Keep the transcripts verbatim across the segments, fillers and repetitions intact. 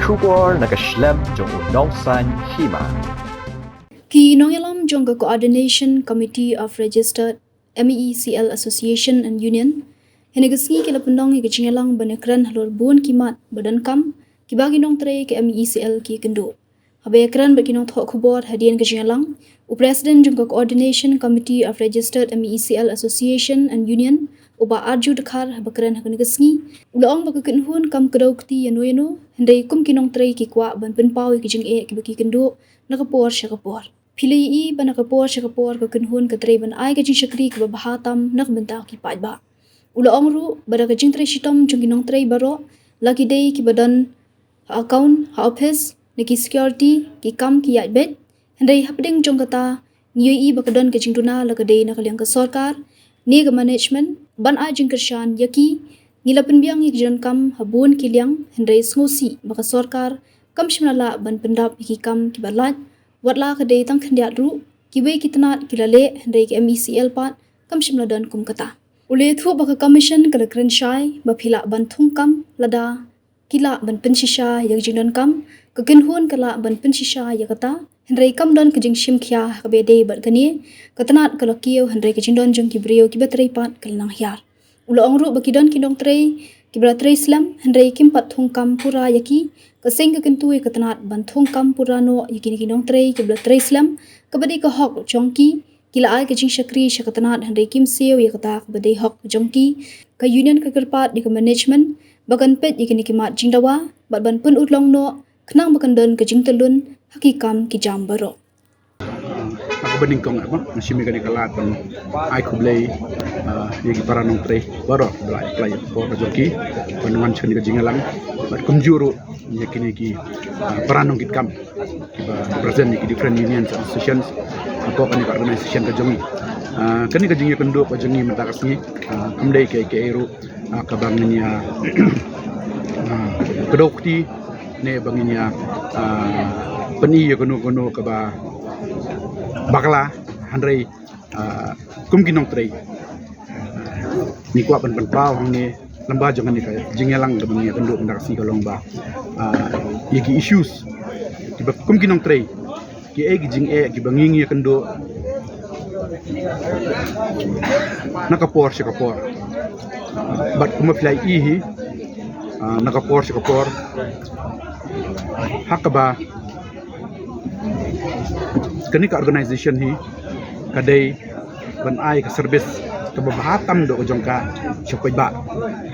Khubor na ka shlem jong u Nongsaiñ Hima. Ki nongïalam jong ka Coordination Committee of Registered M E E C L Association and Union hynne ka sngi ki la pynlong ïa ka jingïalang ban ïakren halor bun ki mat ba donkam kiba ki nongtrei ka M E E C L ki kynduh. Haba ïakren bad ki nongthoh khubor hadien ka jingïalang, u President jong ka Coordination Committee of Registered M E E C L Association and Union, u Bah Arju Dkhar, haba kren ha kane ka sngi, u la ong ba ka kynhun kam kdew kti ïano ïano, hynrei kum ki nongtrei ki kwah ban pynpaw ïa ki jingeh kiba ki kynduh na ka por sha ka por. Phi la ïohi ba na ka por sha ka por ka kynhun ka trei ban ai ka jingshakri kaba bha tam na ka bynta ki paidbah. U la ong ruh ba da ka jingtrei shitom jong ki nongtrei baroh, la ki dei kiba don ha account, ha office, na ki security, ki kam ki ïaid beit. Hynrei hapdeng jong kata, ngi ïohi ba ka don ka jingduna la ka dei na ka liang ka sorkar ne ka management ban ai jingkyrshan ïa ki. Ngi la pynbiang ïa ki jingdonkam ha bun ki liang, hynrei sngewsih ba ka sorkar kam shym la lah ban pyndap ïa ki kam kiba lait, wat la ka dei tang khyndiat ruh. Kiwei ki tnat ki la leh, hynrei ka M E C L pat kam shym la don kum kata. U la ïathuh ba ka commission ka la kren shai ba phi lah ban thung kam lada ki lah ban pynshisha ïa ka jingdonkam, ka kynhun ka lah ban pynshisha ïa kata, hynrei kam don ka jingshim khia ha kaba ïadei bad kane. Ka tnat ka la kiew, hynrei ka jingdon jong ki briew kiba trei pat ka la nang hiar. U la ong ruh ba ki don ki nongtrei kiba la trei slem, hynrei kim pat thung kam pura ïa ki. Ka seng ka kyntu ïa ka tnat ban thung kam pura noh ïa kine ki nongtrei kiba la trei slem, kaba dei ka hok jong ki. Ki la ai ka jingshakri sha ka tnat, hynrei kim siew ïa kata kaba dei hok jong ki. Ka union ka kyrpad ïa ka management ba kan peit ïa kine ki mat jingdawa bad ban pynurlong noh, khnang ba kan don ka jingtyllun ha ki kam ki jam baroh. Ha kaba nyngkong, eh, ba nga shim ïa kane ka lad ban ai khublei, ah, ïa ki para nongtrei baroh ba la apply ïa ka por ka jong ki ban wan sha kane ka jingïalang, bad kumjuh ruh ïa kine ki, ah, para nongkitkam kiba represent ïa ki different unions and associations hapoh kane ka organization ka jong ngi. Ah, kane ka jingïakynduh ka jong ngi mynta ka sngi, ah, kam dei kaei kaei ruh, ah, kaba ngin ïa, ah, kdew kti ne ba ngin ïa, ah, pyni ïa kano kano kaba bakla, hynrei, ah, kum ki nongtrei, ngi kwah ban pynpaw hangne lyngba jong kane ka jingïalang kaba ngi ïakynduh mynta ka sngi ka long ba, ah, ïa ki issues kiba kum ki nongtrei, kiei ki jingeh kiba ngi ngi ïakynduh na ka por sha ka por. Bad kumba phi la ïohi hi, ah, na ka por sha ka por, ha kaba kane ka organization hi ka dei ban ai ka service kaba bha tam doh ka jong ka sha paidbah,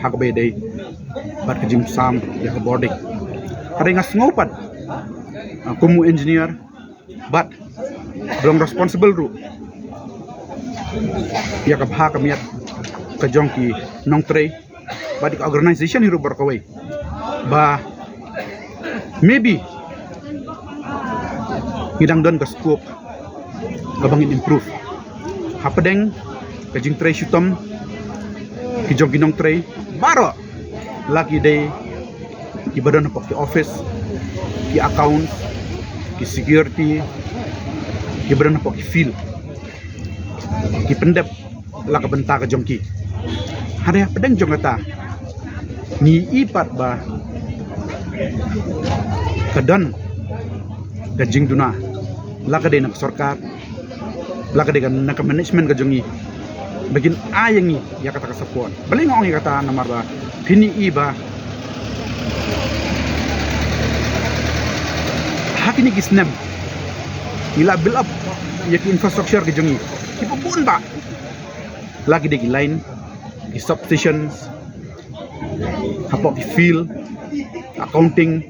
ha kaba ïadei bad ka jingsam ïa ka bording. Hynrei nga sngew pat, ah, kum u engineer, bad ba long responsible ruh ïa ka bha ka miat ka jong ki nongtrei bad ka organization hi ruh baroh kawei, ba maybe ngi dang don ka scope kaba ngin improve hapdeng ka jingtrei shitom ki jong ki nongtrei baroh, la ki dei kiba don hapoh ki office, ki accounts, ki security, kiba don hapoh ki field, ki pyndep la ka bynta ka jong ki. Hynrei hapdeng jong kata, ngi i pat ba ka don ka jingduna, la ka dei na ka sorkar, la ka dei ka na ka management ka jong ngi, ba kin ai ïa ngi ïa kata ka support. Balei nga ong ïa kata? Namar ba phin i ba ha kine ki snem ngi la build up ïa ki infrastructure ki jong ngi kiba bun bah, la ki dei ki line, ki substations, hapoh ki field, accounting,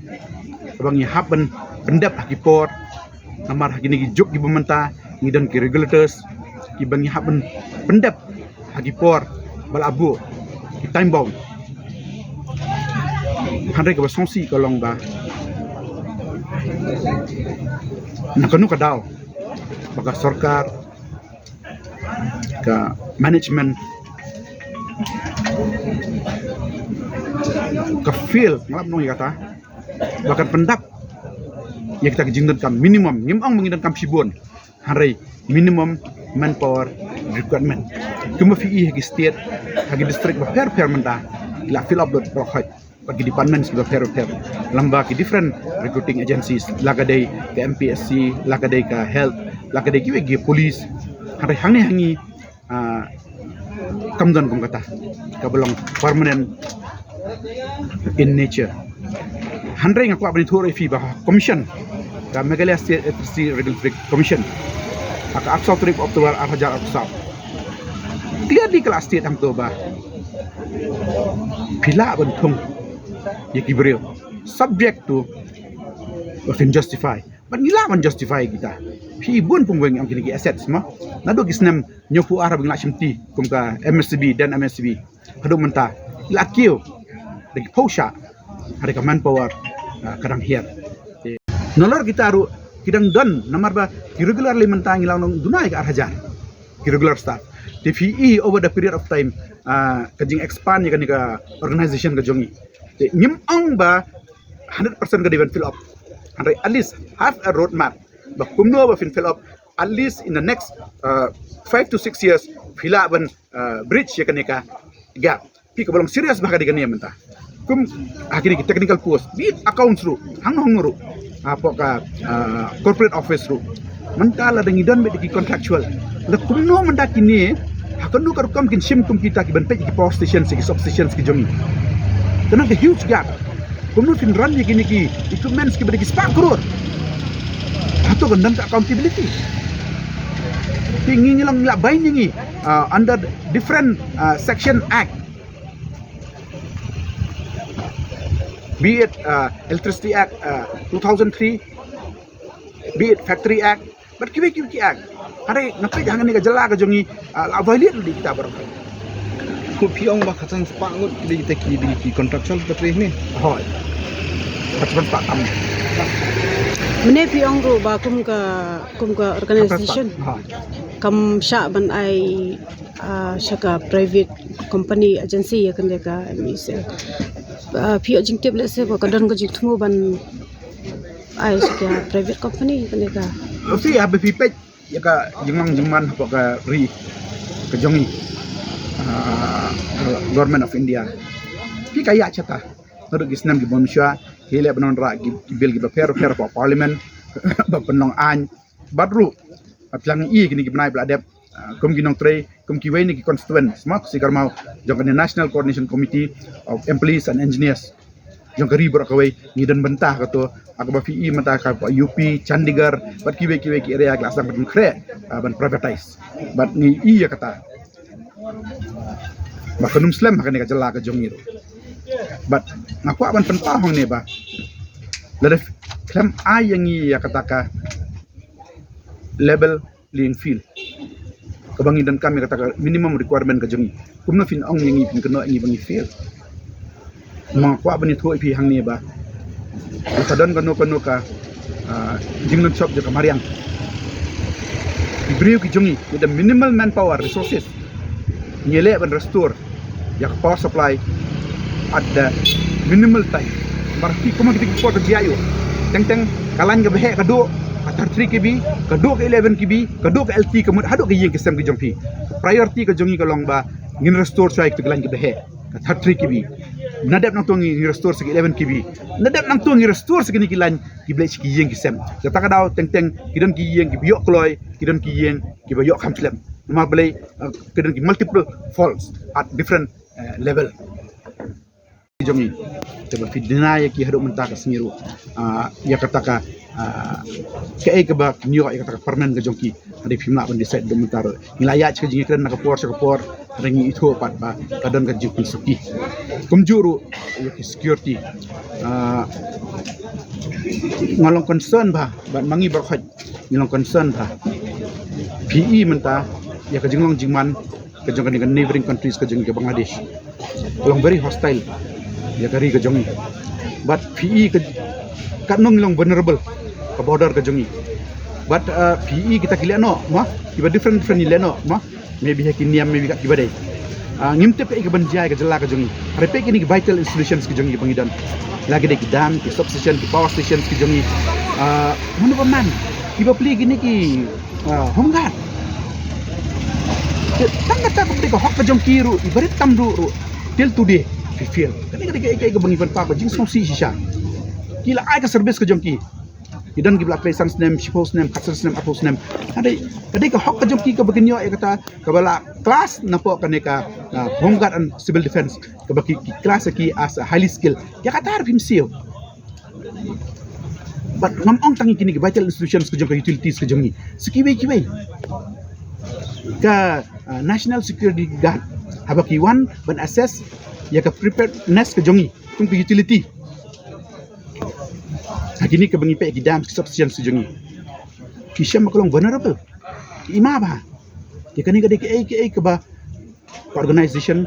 kaba ngi hap ban pyndep ha ki por. Namar ha kine ki juk kiba mynta ngi don ki regulators kiba ngi hap ban pyndep ha ki por ba la buh, ki time bound. Hynrei kaba sngewsih ka long ba na kano ka daw ba ka sorkar, ka management ka fail, nga lah ban ong ïa kata, ba kan pyndap ïa kita ki jingdonkam minimum, ngim ong ba ngi donkam shibun, hynrei minimum manpower requirement. Kumba phi i ha ki state, ha ki district bapher bapher mynta ki la fill up lut baroh khoit. Bad ki departments kiba pher pher, lem bad ki different recruiting agencies, la ka dei ka M P S C, la ka dei ka health, la ka dei kiwei ki police. Hynrei hangne ha ngi, ah, kam don kum kata kaba long permanent in nature. Hynrei nga kwah ban ïathuh ïa phi ba commission, ka Meghalaya State Electricity Regulatory Commission, ha ka arphew saw tarik October arhajar arphew saw, clearly ka la state hangto ba phi lah ban thung ïa ki briew, subject to ba phin justify. Bad ngi lah ban justify kita. Phi bun pung weng ïa kine ki assets ma. Naduh ki snem hynñiewphew ar ba ngi la shimti kum ka M S C B, then M S C B, haduh mynta la kiew da ki phew shah. Hynrei ka manpower, ah, ka dang hiar. Te nalor kita ruh ki dang don, namar ba ki regular lei mynta ngi la long duna ïa ka arhajar ki regular staff. Te phi i over the period of time, ah, ka jing expand ïa kane ka organization ka jong ngi. Te ngim ong ba hundred percent ka dei ban fill up. Hynrei at least have a road map ba kumno ba phin fill up, at least in the next, uh, five to six years phi lah ban, uh, bridge ïa kane ka gap. Phi, kaba long serious bha ka dei kane mynta. Kum ha kine ki technical post, be it accounts ruh, hangno hangno ruh, hapoh ka, uh, corporate office ruh. Mynta lada ngi don beit ki contractual, la kumno mynta kine, ha kano ka rukom kin shim kum kita kiban peit ki power stations, ki substations ki jong ngi? Kane ka huge gap. Kumno phin run ïa kine ki equipments kiba dei ki spah klur? Hato kan don ka accountability? Te ngi, ngi long, ngi la bind ïa ngi, uh, under different, uh, section act, be it, uh, Electricity Act, uh, two thousand three, be it Factory Act, bad kiwei kiwei ki act. Hynrei nga peit hangne ka jylla ka jong ngi, ah, la violate ruh da kita baroh. Kumba phi ong ba khatsan spah ngut ki dei kita ki, dei ki contractual ka trei ne? Hooid. Khatsan spah tam. Mynne phi ong ruh ba kum ka, kum ka organization, hooid, kam shah ban ai, ah, sha ka private company agency ïa kane ka M E C L. Ah, phi ïoh jingtip lehse ba ka don ka jingthmu ban ai sha ka private company kane ka. Phi, haba phi peit ïa ka jinglong jingman hapoh ka ri ka jong ngi, ah, Government of India, phi ka ïa chata. Naduh ki snem ki bym shwa, ki leh ban wanrah ki, ki bill kiba pher pher hapoh Parliament ba pynlong aiñ. Bad ruh, ah, phi la ïohi kine ki bnai ba la dep, ah, kum ki nongtrei, kum kiwei na ki constituents, ma, ka sngi ka rmau jong kane National Coordination Committee of Employees and Engineers jong ka ri baroh kawei, ngi don bynta ha kato. Ha kaba phi i mynta ka U P, Chandigarh bad kiwei kiwei ki area ki la sdang ban khreh, ah, ban privatize. Bad ngi i ïa kata ba kan ym slem ha kane ka jylla ka jong ngi ruh. Bad nga kwah ban pynpaw hangne ba lada khlem ai ïa ngi ïa kata ka level playing field kaba ngi donkam, ïa kata ka minimum requirement ka jong ngi, kumno phin ong ïa ngi, phin kynnoh ïa ngi ba ngi fail? Nga kwah ban ïathuh ïa phi hangne ba lada don kano kano ka, ah, jinglynshop jong ka mariang, ki briew ki jong ngi with the minimal manpower resources, ngi leh ban restore ïa ka power supply at the minimal time. Namar phi, kum ha kito ki por ka G I O, teng teng ka line kaba heh ka duh, ka thirty-three K V, ka duh ka eleven K V, ka duh ka L T, ka mut haduh ka ïing ka sem ki jong phi. Priority ka jong ngi ka long ba ngin restore shuwa ïa kito ki line kiba heh, ka thirty-three K V. Nadep nangto ngi restore sha ki eleven K V. Nadep nangto ngi restore sha kine ki line kiba leit sha ki ïing ki sem. Kata ka daw teng teng ki don ki ïing kiba ïoh kloi, ki don ki ïing kiba ïoh kham slem. Namar balei, eh, ki don ki multiple faults at different, eh, level. Jong ngi, te ba phi deny ïa ki haduh mynta ka sngi ruh, ah, ïa kata ka, ah, kaei kaba kin ïoh ïa kata ka permanent ka jong ki. Hynrei phim lah ban decide haduh mynta ruh. Ngi la ïaid sha ka jingïakren na ka por sha ka por, hynrei ngi ithuh pat ba ka don ka jingpynsuki. Kumjuh ruh ïa ki security, ah, nga long concern bha, bad ma ngi baroh khoit ngi long concern bha. Phi i mynta ïa ka jinglong jingman ka jong kane ka neighboring countries ka jong ngi, ka Bangladesh, ka long very hostile ïa ka ri ka jong ngi. Bad phi i ka, katno ngi long vulnerable ka border ka jong ngi. Bad, uh, phi i kita ki lehnoh ma, kiba different different ki lehnoh ma, maybe ha ki niam, maybe kat kiba dei. Ah, ngim tip kaei kaban jia ïa ka jylla ka jong ngi. Hynrei peit kine ki vital institutions ki jong ngi ba ngi don, la ki dei ki dam, ki substation, ki power stations ki jong ngi. Ah, mano ba man, kiba plie kine ki, ah, home guard? Te tang kata ba ka dei ka hok ka jong ki ruh, i barit tam ruh ruh, till today Ki fail. Kane ka dei ka, ka, ka ba ngi pynpaw ka jingsngewsih shisha. Ki la ai ka service ka jong ki. Ki don kiba la trei san snem, shiphew snem, khatsan snem, arphew snem. Ka dei, ka dei ka hok ka jong ki kaba kin ïoh ïa kata, kaba la class napoh kane ka, ah, Home Guard and Civil Defence. Kaba ki, ki class ïa ki as a highly skilled. Ïa kata ruh phim siew. Bad ngam ong tang ïa kine ki vital institutions ka jong ka, utilities ka jong ngi. Sa kiwei kiwei. Ka, ah, National Security Guard, haba ki wan ban assess ïa ka preparedness ka jong ngi kum ka utility. Ha kine kiba ngi peit ki dams, ki substations ka jong ngi, ki shem ba ka long vulnerable. Ki i ma bha. Ïa kane ka dei kaei kaei kaba ka organization,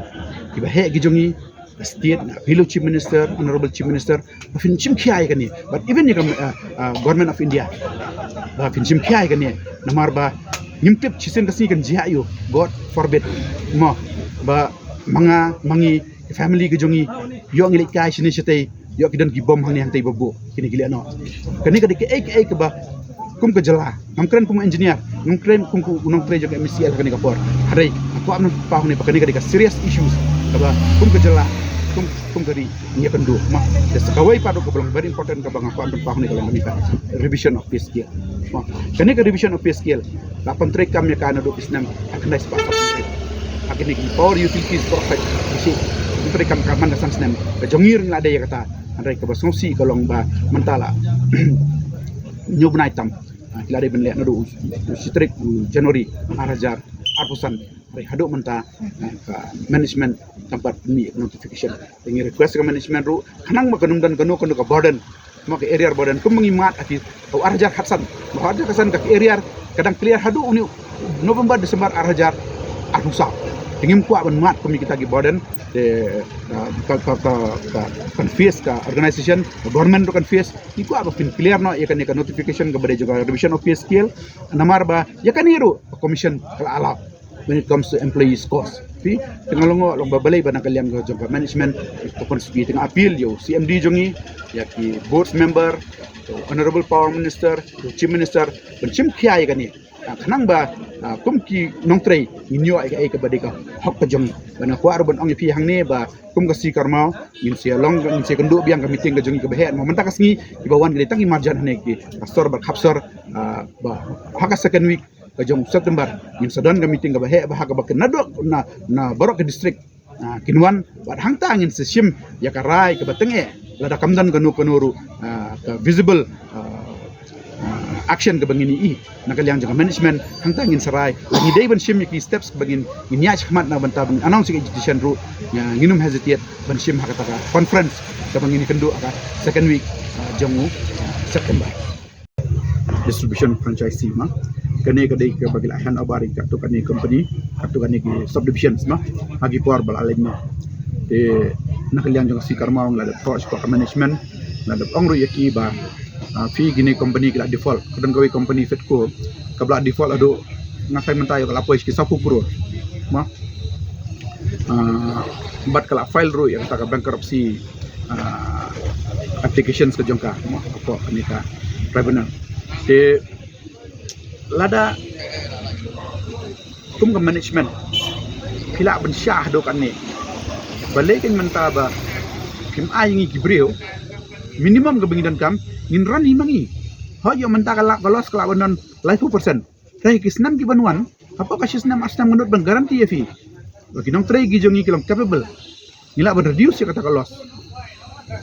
kiba heh ki jong ngi, ka state, na phi la u Chief Minister, Honorable Chief Minister, ba phin shim khia ïa kane. But even ïa ka, ah, ah, Government of India, ba phin shim khia ïa kane. Namar ba ngim tip shisien ka sngi kan jia ïa u, God forbid. Mo, ba ma nga, ma ngi, ka family ka jong ngi, ïoh ngi leit kai shane shatei, ïoh ki don ki bom hangne hangtei ba buh, kine ki leh noh. Kane ka dei kaei kaei kaba kum ka jylla, ngam kren kum engineer, ngam kren kum u nongtrei jong ka M C L kane ka por. Hynrei nga kwah ban pynpaw hangne ba kane ka dei ka serious issues kaba kum ka jylla, kum, kum ka ri ngi ïakynduh. Ma, te sa kawei pat ruh kaba long very important kaba nga kwah ban pynpaw hangne ka long kane ka revision of pay scale. Ma, kane ka revision of pay scale la pyntreikam ïa ka naduh ki snem ha khyndai spah saw phew. Ha kine ki power utilities baroh, ka shi pyntreikam ka man ka san snem. Ka jong ngi ruh ngi la dei ïa kata. Hynrei kaba sngewsih ka long ba mynta la hynñiew bnai tam, ah, ki la dei ban leh naduh u, u shi tarik u January ar hajar arphew san. Hynrei haduh mynta, ah, ka management kam pat pynmih ïa ka notification. Te ngi request ka management ruh, khnang ba kan ym don kano kano ka burden. Mo, ka arrear burden, kumba ngi mad ha ki, u ar hajar khatsan. Ba ar hajar khatsan ka arrear ka dang clear haduh une u November, December ar hajar arphew saw. Te ngim kwah ban mad kum ïa kita ki burden. Te, ah, ka, ka, ka, ka, kan face ka organization, ka government ruh kan face. Ngi kwah ba phin clear noh ïa kane ka notification kaba dei jong ka revision of pay scale. Namar ba ïa kane ruh ka commission ka la allow when it comes to employees cost. Phi, te nga long, long ba balei ba na ka liang ka jong ka management, ka constituency, te nga appeal ïa u C M D jong ngi, ïa ki board member, Honorable Power Minister, Chief Minister, ban shim khia ïa kane. Ah, khnang ba, ah, kum ki nongtrei ngin ïoh ïa kaei kaba dei ka hok ka jong ngi. Ba nga kwah ruh ban ong ïa phi hangne ba kum ka C Karmaw ngin sa long, ngin sa kynduh biang ka meeting ka jong ngi kaba heh. Mo, mynta ka sngi kiba wan ki dei tang ki marjan hangne, ki pastor bad khapsor, ah, ba ha ka second week ka jong September ngin sa don ka meeting kaba heh, ba ha kaba kin naduh na, na baroh ka district, ah, kin wan, bad hangta ngin sa shim ïa ka rai kaba tyngeh, lada kam don kano kano ruh, ah, ka visible, ah, ah, action kaba ngin ïohi na ka liang jong ka management, hangta ngin sa rai. Lada ngi dei ban shim ïa ki steps kaba ngin, ngin ïaid shakhmat na bynta ban announce ïa ka agitation ruh, ah, ngin ym hesitate ban shim ha kata ka conference kaba ngin ïakynduh ha ka second week, ah, jong u, ah, September. Distribution franchise, ma. Kane ka dei kaba ki la hand over ïa katto katne company, katto katne ki subdivisions, ma, ha ki por ba la leit noh. Te na ka liang jong ka C Karmaw ngi la dep approach ka management, la dep ong ruh ïa ki ba, ah, phi, kine company ki la default. Ka don kawei company Fedco kaba la default haduh, nga tharai mynta ïoh ka la poi sha ki sawphew klur, ma. Ah, bad ka la file ruh ïa kata ka bankruptcy, ah, applications ka jong ka, mo, hapoh kane ka tribunal. Te lada kum ka management phi lah ban shah haduh katne, balei kein mynta ba phim ai ngi ki briew, minimum kaba ngi donkam ngin run hi ma ngi. Hooid, ïoh mynta ka la, ka loss ka lah ban don laiphew percent. Te ha ki snem ki ban wan, hapoh ka shi snem ar snem, nga nud ban guarantee ïa phi ba ki nongtrei ki jong ngi ki long capable. Ngi lah ban reduce ïa kata ka loss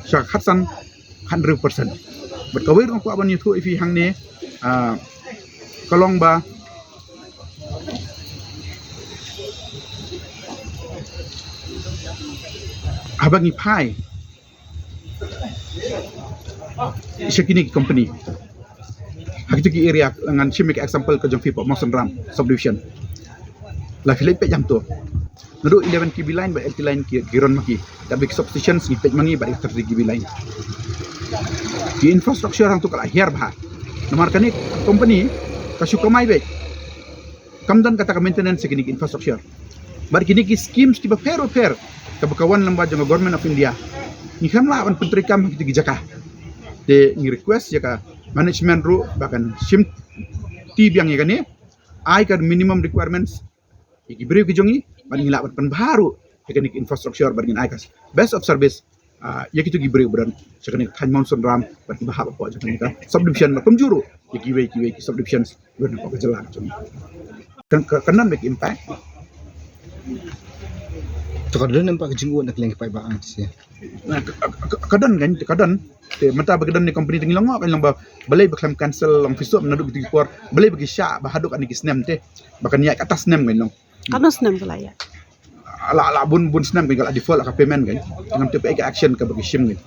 sha khatsan, khathynriew percent. Bad kawei ruh nga kwah ban ïathuh ïa phi hangne, ah, ka long ba haba ngi phai sha kine ki company ha kito ki area, ngan shim ïa ka example ka jong phi hapoh Mawsynram subdivision. La phi leit peit hangto, naduh eleven K V line bad eighty line ki, ki run ma ki. Katba ki substations ngi peit ma ngi bad ka thirty K V line. Ki infrastructure hangto ka la hiar bha. Namar kane ka company ka shu kamai beit, kam don kata ka maintenance ïa kine ki infrastructure. Bad kine ki schemes kiba pher bapher kaba ka wan lyngba jong ka Government of India, ngi khlem lah ban pyntreikam ha kito ki jaka. Te ngi request ïa ka management ruh ba kan shimti biang ïa kane, ai ka minimum requirements ïa ki briew ki jong ngi, bad ngi lah ban pynbha ruh ïa kane ka infrastructure bad ngin ai ka best of service, ah, ïa kito ki briew ba don sha kane ka thaiñ Mawsynram bad kiba hap hapoh jong kane ka subdivision bad kumjuh ruh ïa kiwei kiwei ki subdivisions ba don hapoh ka jylla ka jong ngi. Kan, ka, kan don beit ki impact. To ka don impact ka jingud na ka liang ki paidbah, ah, shi. Na, ka, ka, ka, ka don kan, ka don. Te mynta ba ka don ne company te ngi la ong kan long ba balei ba khlem cancel long phi suk naduh kito ki por, balei ba ki shah ba haduh kane ki snem te, ba kan ïaid kata snem kan long. Katno snem ka la ïaid? La, la bun bun snem kan ka la default ka payment kan. Ngam tip ïa ka action kaba ki shim kan.